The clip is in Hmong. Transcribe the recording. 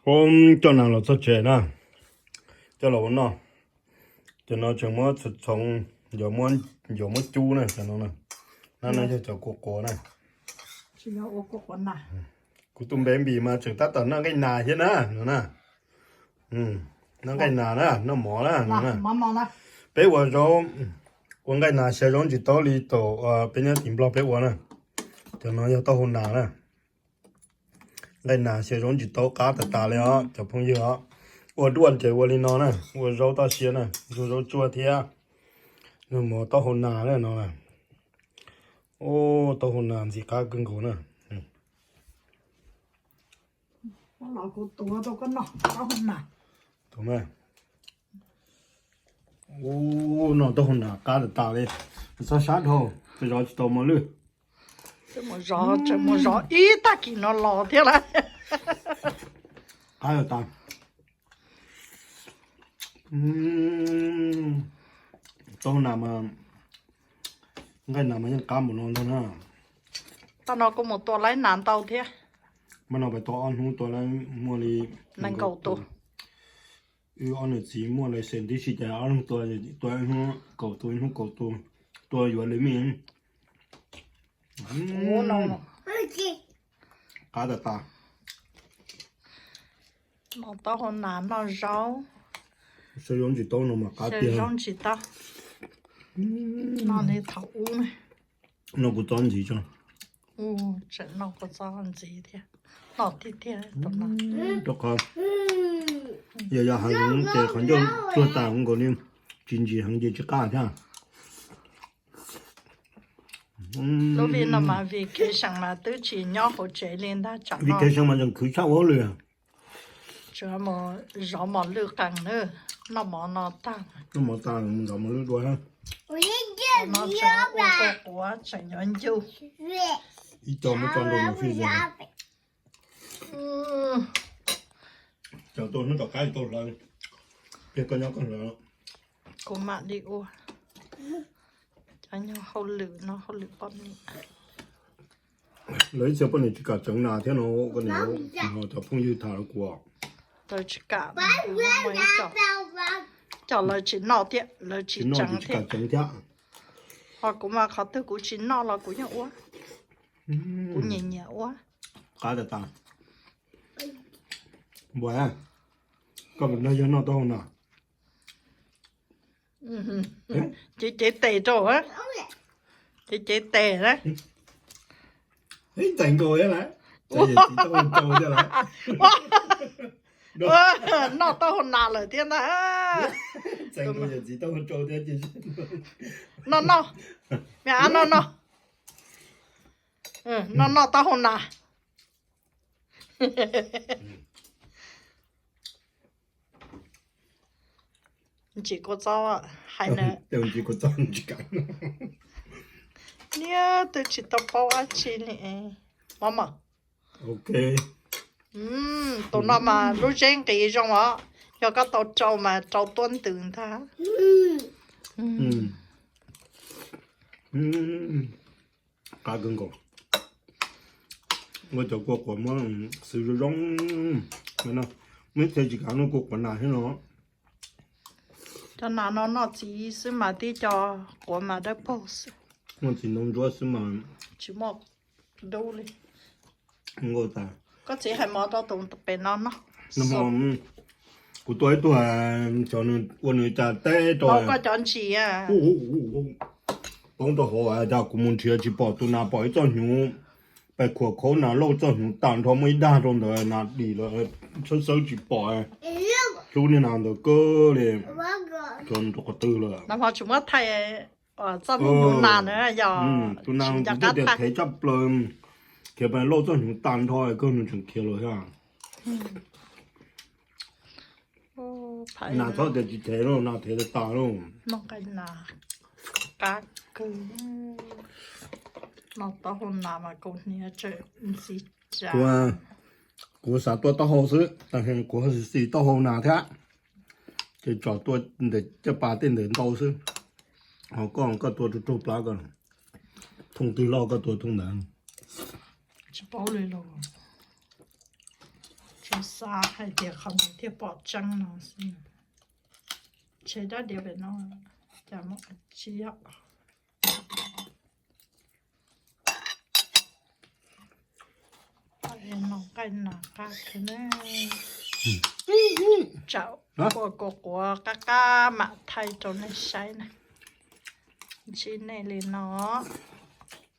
Coj nas los txog tsev na, coj los ua noj. Cov no tseem muab txhoov, yuav muab cub na, cov no na. No yog cov kua quav na. Kuv tus baby mas tseem tab tom noj nqaij nas thiab na, no na. Noj nqaij nas na, noj mov na, no na. Peb ua zaub, ua nqaij nas xyaw zaub ntsis taub li thaum peb nyob tim Nplog peb ua na. Cov no yog taub hau nas na. Nqaij nas xyaw zaub ntsis taub qab tas tas li os cov phooj ywg os. Ua duaj ces ua li no na, ua zaub toj siab na, ua zaub tsuaj thiab. Noj mov taub hau nas na no na. Ub, taub hau nas ntxim qab kawg nkaus na. Ub, noj taub hau nas qab tas tas li. Txhob sab dhau, zov tsis tau mos lwj. Mus zov ib tag kis no los thiab lawm. Qab tas tas. Taub hau nas mas, nqaij nas mas yeej qab npaum no ntag na. Tag no kuv mus tua laib nas ntau thiab. Mas no pais tua ob hnub tua laib muaj li nees nkaum tus. Wb ob niam txiv muaj license tib si ces ob leeg tua, tua ib hnub kaum tus, ib hnub kaum tus, tua yuav li mij. Qab tas tas. Noj taub hau nas noj zaub. Xyaw zaub ntsis taub no mas qab tiag. Zaub ntsis taub. Noj li thaum ub. Noj kuv txob ntxiv tso. Tseem noj kuv txob ntxiv thiab. Noj tiag tiag. Rau qhov yog yog hav zoov ces qhov ncauj tuag tas nkaus li, tsis ntsim heev ces tsis qab thiab. Lub vij no mas vim kev seem mas twb tsis nyob hauv tsev li ntag tsam no. Vim kev seem mas tseem khwv tshaj ua hauj lwm. Tseem mus zov mos lwj qees na, noj mov no tag. Noj mov tag mus zov mos lwj dua. No tseem ua quav tseem yuav ncu. Ib co muab tso nrau nws fij ze. Cov tuaj hnub tom qab tau hlawv, pliag koj nyob koj hlawv. Kuv mam li ua. Cov nyuag hauj lwm no hauj lwm poj niam. Lawv ib txhia poj niam tsis kam tseev nas thiab no, koj niam, cov phooj ywg tham rau kuv. Lawv tsis kam, cov lawv tsis noj thiab lawv tsis tseev thiab. Ho kuv mas qhov twg kuv tsis noj los kuv yeej ua. Kuv nyiam nyiam ua. Qab tas tas. Npua, koj puas nrog yawg noj taub hau nas? Cev cev tes rau, cev cev tes na. Ib tais nkaus thiab lawm. Noj taub hau nas lawm thiab ntag. Noj noj, me ab noj noj. Noj noj taub hau nas. Ntsim kua txob hais na. Niag twb tsis tau paub dab tsi li. Mov mom. Tus no mas lub zeb nqis zoo os, yog koj tau rau mas rau tuab ntws ntag. Qab kawg nkaus. Ua cov kua quav muab xwb zoo zoo. Muaj ib txhia tsis kam noj kua quav nas thiab no. Cov nas no noj txiv xwb mas tib co quav mas dawb paug xwb. Muaj txiv ntoo ntsuab xwb mas tsis muaj dub li. Nkauj tas. Koj txiv hais mov rau tus pem no noj. Kuv tua ib tug, cov ua nws cas teb rau koj cov ntsis poob rau hauv, cas kuv mus nrhiav tsis pom tus nas, pom ib txoj hnyuv, pais khuam khaub nas lauj, txoj hnyuv tag nrho muaj ib dag rau ntawd, nas dim lawm, xawb xawb tsis pom. Hlub niag nas ntawd kawg li, cov rau qhov twg lawm. Tsis muab thaij txoj hnyuv nas na, yog tus nas kuv tias thev tshaj plaws, khiav pais lauj txoj hnyuv tag nrho kawg nws tseem khiav los thiab. Nas txhob tias tsis thev lauj, nas thev tas tas lauj. Noj nqaij nas qab kawg. Noj taub hau nas mas kaus hniav tseem ntxim tsa. Kuv xav tua taub hau xwb, tab sis kuv xis xis taub hau nas thiab, ces tsom tua ntawm caj pas tej ntawd ntau xwb. Ho koj, koj tua raug raug plab ko, thooj twg loj koj tua thooj ntawd. Tsis paub li los. Xav hais tias qhov ntawd thiaj pom tseeb no xwb. Tshe dab diav pem no, cas muaj tsiab. Noj nqaij nas qab kiag na. Tsam ua kua quav qab qab mam thaij rau nej saib na. Ntsib nej li no.